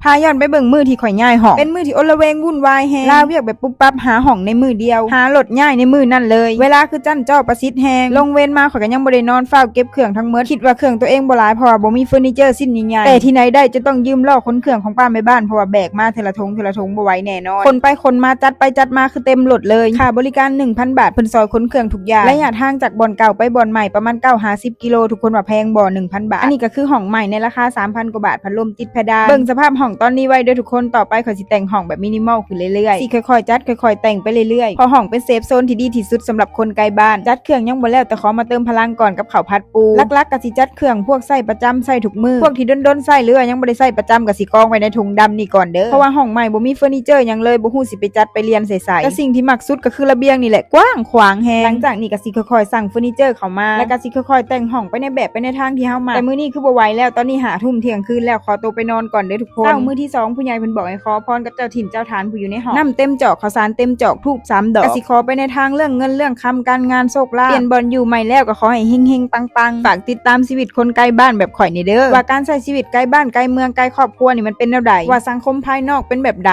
ພາຍ້ອນໄປເບິ່ງມື້ທີ່ຂ້ອຍຍ້າຍຫ້ອງ ເປັນມື້ທີ່ອົນລະເວງວຸ່ນວາຍແຮງ ລາວຽກແບບປຸບປັບ ຫາຫ້ອງໃນມື້ດຽວ ຫາລົດຍ້າຍໃນມື້ນັ້ນເລີຍ. ເວລາຄືຈັ້ນຈໍປະສິດແຮງ ລົງເວັນມາຂ້ອຍກໍຍັງບໍ່ໄດ້ນອນ ຟ້າວເກັບເຄື່ອງທັງໝົດ ຄິດວ່າເຄື່ອງຕົວເອງບໍ່ຫຼາຍ ເພາະວ່າບໍ່ມີເຟີນີເຈີຊິ້ນໃຫຍ່ໆ ແຕ່ທີ່ໃນໄດ້ຈະຕ້ອງຢືມລໍ້ຂົນເຄື່ອງຂອງປ້າແມ່ບ້ານ ເພາະວ່າແບກມາເທື່ອລະຖົງເທື່ອລະຖົງບໍ່ໄຫວແນ່ນອນ. ຂົນໄປຂົນມາ ຈັດໄປຈັດມາ ຄືເຕັມລົດເລີຍ. ຄ່າບໍລິການໜຶ່ງພັນບາດ ເພິ່ນຊ່ອຍຂົນເຄື່ອງທຸກຢ່າງ. ໄລຍະທາງຈາກບ່ອນເກົ່າໄປບ່ອນໃໝ່ປະມານເກົ້າຫາສິບກິໂລ ທຸກຄົນວ່າແພງບໍ່ ໜຶ່ງພັນບາດ. ອັນນີ້ກໍຄືຫ້ອງໃໝ່ໃນລາຄາສາມພັນກວ່າບາດ ພັດລົມຕິດເພດານ. ເບິ່ງສະພາບຫ້ອງຕອນນີ້ໄວ້ເດີທຸກຄົນ ຕໍ່ໄປຂ້ອຍຊິແຕ່ງຫ້ອງແບບມິນິມອລຂຶ້ນເລື້ອຍໆ ຊິຄ່ອຍໆຈັດຄ່ອຍໆແຕ່ງໄປເລື້ອຍໆ ເພາະຫ້ອງເປັນເຊຟໂຊນທີ່ດີທີ່ສຸດສຳລັບຄົນໃກ້ບ້ານ. ຈັດເຄື່ອງຍັງບໍ່ແລ້ວ ແຕ່ຂໍມາເຕີມພະລັງກ່ອນກັບເຂົ້າຜັດປູ. ຫຼັກໆກໍຊິຈັດເຄື່ອງພວກໃຊ້ປະຈຳ ໃຊ້ທຸກມື້ ພວກທີ່ດົນໆໃຊ້ ຫຼືວ່າຍັງບໍ່ໄດ້ໃຊ້ປະຈຳ ກໍຊິກອງໄວ້ໃນຖົງດຳນີ້ກ່ອນເດີ ເພາະວ່າຫ້ອງໃໝ່ບໍ່ມີເຟີນີເຈີຫຍັງເລີຍ ບໍ່ຮູ້ຊິໄປຈັດໄປລຽນໃສ່ໃສ. ແຕ່ສິ່ງທີ່ມັກສຸດກໍຄືລະບຽງນີ້ແຫຼະ ກວ້າງຂວາງແຮງ. ຫຼັງຈາກນີ້ກໍຊິຄ່ອຍໆສັ່ງເຟີນີເຈີເຂົ້າມາ ແລ້ວກໍຊິຄ່ອຍໆແຕ່ງຫ້ອງໄປໃນແບບ ໄປໃນທາງທີ່ເຮົາມັກ. ແຕ່ມື້ນີ້ຄືບໍ່ໄຫວແລ້ວ ຕອນນີ້ຫ້າທຸ່ມທ່ຽງຄືນແລ້ວ ຂໍຕົວໄປນອນກ່ອນເດີທຸກຄົນ. ເຊົ້າມື້ທີສອງ ຜູ້ໃຫຍ່ເພິ່ນບອກໃຫ້ຂໍພອນກັບເຈົ້າຖິ່ນເຈົ້າຖານຜູ້ຢູ່ໃນຫ້ອງ. ນ້ຳເຕັມຈອກ ເຂົ້າສານເຕັມຈອກ ທູບສາມດອກ ກໍຊິຂໍໄປໃນທາງເລື່ອງເງິນເລື່ອງຄຳ ການງານໂຊກລາບ. ປ່ຽນບ່ອນຢູ່ໃໝ່ແລ້ວກໍຂໍໃຫ້ເຮັງໆປັງໆ. ຝາກຕິດຕາມຊີວິດຄົນໃກ້ບ້ານແບບຂ້ອຍແດ່ເດີ ວ່າການໃຊ້ຊີວິດໃກ້ບ້ານໃກ້ເມືອງໃກ້ຄອບຄົວນີ້ມັນເປັນແນວໃດ ວ່າສັງຄົມພາຍນອກເປັນແບບໃດ.